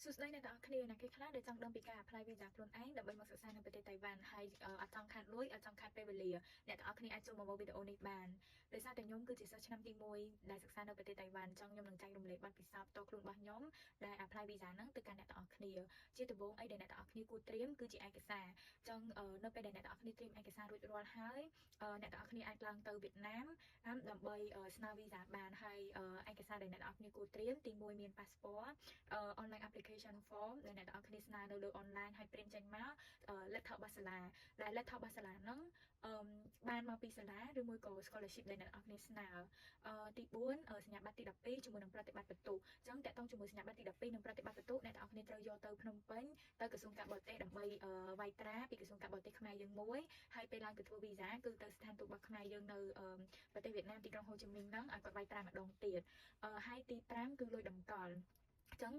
សួស្តីអ្នកទាំងអស់គ្នាអ្នកគេខ្លះដែលចង់ដឹងពីការ apply visa ខ្លួនឯងដើម្បីមកសិក្សានៅប្រទេសតៃវ៉ាន់ហើយអត់ចង់ខាតលុយអត់ចង់ខាតពេលវេលាអ្នកទាំងអស់គ្នាអាចចូលមកមើលវីដេអូនេះបានដោយសារតែខ្ញុំគឺជាសិស្សឆ្នាំទី1ដែលសិក្សានៅប្រទេសតៃវ៉ាន់ចង់ខ្ញុំនឹងចែករំលែកបទពិសោធន៍ផ្ទាល់ខ្លួនរបស់ខ្ញុំដែល apply visa ហ្នឹងទៅកាន់អ្នកទាំងអស់គ្នាជាដំបូងអីដែលអ្នកទាំងអស់គ្នាគួរត្រៀមគឺជាឯកសារចង់នៅពេលដែលអ្នកទាំងអស់គ្នាត្រៀមឯកសាររួចរាល់ហើយអ្នកទាំងអស់គ្នាអាចឡើងទៅវៀតណាមដើម្បីស្នើ visa បានហើយឯកសារដែលអ្នកទាំងអស់គ្នាគួរត្រៀមទី1មាន passport online application form ដែលអ្នកទាំងអស់គ្នាស្នើនៅលើ online ហើយ print ចេញមក letter របស់សាលាដែល letter របស់សាលាហ្នឹងអឺបានមកពីសាលាឬមួយក៏ scholarship ដែលអ្នកទាំងអស់គ្នាស្នើទី4សញ្ញាបត្រទី12ជាមួយនឹងប្រតិបត្តិពិន្ទុអញ្ចឹងតាក់ទងជាមួយសញ្ញាបត្រទី12និងប្រតិបត្តិពិន្ទុអ្នកទាំងអស់គ្នាត្រូវយកទៅភ្នំពេញទៅក្រសួងការបរទេសដើម្បីវាយត្រាពីក្រសួងការបរទេសខ្មែរយើងមួយហើយពេលឡើងទៅធ្វើវីសាគឺទៅស្ថានទូតរបស់ខ្មែរយើងនៅប្រទេសវៀតណាមទីក្រុងហូជីមីញហ្នឹងឲ្យគាត់វាយត្រាម្ដងទៀតហើយទី5គឺលុយតម្កល់អញ្ចឹង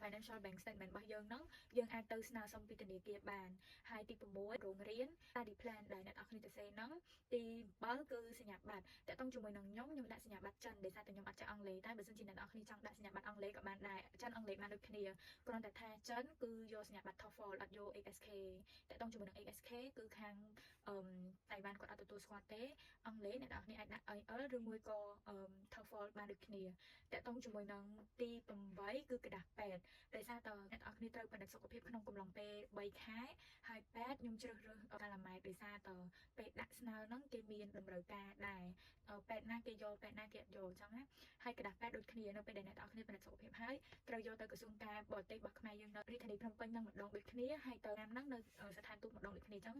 financial bank statement របស់យើងហ្នឹងយើងអាចទៅស្នើសុំពីធនាគារបានហើយទី6រោងរៀន study plan ដែលអ្នកនរគ្នាទៅសេហ្នឹងទី7គឺសញ្ញាបត្រតាក់ទងជាមួយនឹងខ្ញុំខ្ញុំដាក់សញ្ញាបត្រចិនដោយសារតែខ្ញុំអត់ចេះអង់គ្លេសតែបើសិនជាអ្នកនរគ្នាចង់ដាក់សញ្ញាបត្រអង់គ្លេសក៏បានដែរចិនអង់គ្លេសបានដូចគ្នាគ្រាន់តែថាចិនគឺយកសញ្ញាបត្រ TOEFL អត់យក HSK តាក់ទងជាមួយនឹង HSK គឺខាងអឺតៃវ៉ាន់គាត់អត់ទទួលស្គាល់ទេអង់គ្លេសអ្នកនរគ្នាអាចដាក់ IELTS ឬមួយក៏ TOEFL បានដូចគ្នាតាក់ទងជាមួយនឹងទី8គឺក្រដាសពេទ្យដោយសារតើអ្នកនរគ្នាត្រូវពិនិត្យសុខភាពក្នុងកំឡុងពេល3ខែហើយពេទ្យខ្ញុំជ្រើសរើសកាឡាម៉ែតដោយសារតើពេលដាក់ស្នើហ្នឹងគេមានតម្រូវការដែរពេទ្យណាគេយកពេទ្យណាគេអត់យកអញ្ចឹងណាហើយក្រដាសពេទ្យដូចគ្នានៅពេលដែលអ្នកនរគ្នាពិនិត្យសុខភាពហើយត្រូវយកទៅក្រសួងការបរទេសរបស់ខ្មែរយើងនៅរាជធានីភ្នំពេញនឹងម្ដងដូចគ្នាហើយទៅតាមហ្នឹងនៅស្ថានទូតម្ដងដូចគ្នាអញ្ចឹង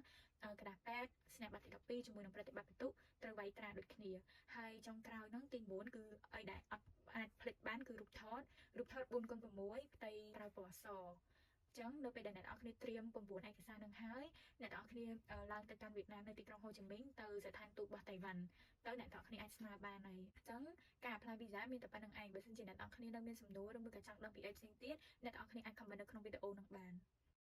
ក្រដាសពេទ្យសញ្ញាបត្រទី12ជាមួយនឹងប្រតិបត្តិពិន្ទុត្រូវវាយត្រាដូចគ្នាហើយចុងក្រោយហ្នឹងទី9គឺអីដែលអត់អាចភ្លេចបានគឺរូបថតរូបថត4គុណ6ផ្ទៃក្រៅពណ៌សចឹងនៅពេលដែលអ្នកនរគ្នាត្រៀម9ឯកសារនឹងហើយអ្នកនរគ្នាឡើងទៅកាន់វៀតណាមនៅទីក្រុងហូជីមីញទៅស្ថានទូតរបស់តៃវ៉ាន់ទៅអ្នកនរគ្នាអាចស្នើបានហើយអញ្ចឹងការ apply visa មានតែប៉ុណ្្នឹងឯងបើសិនជាអ្នកនរគ្នានៅមានសំណួរឬមួយក៏ចង់ដឹងពីអីផ្សេងទៀតអ្នកនរគ្នាអាច comment នៅក្នុងវីដេអូនឹងបាន។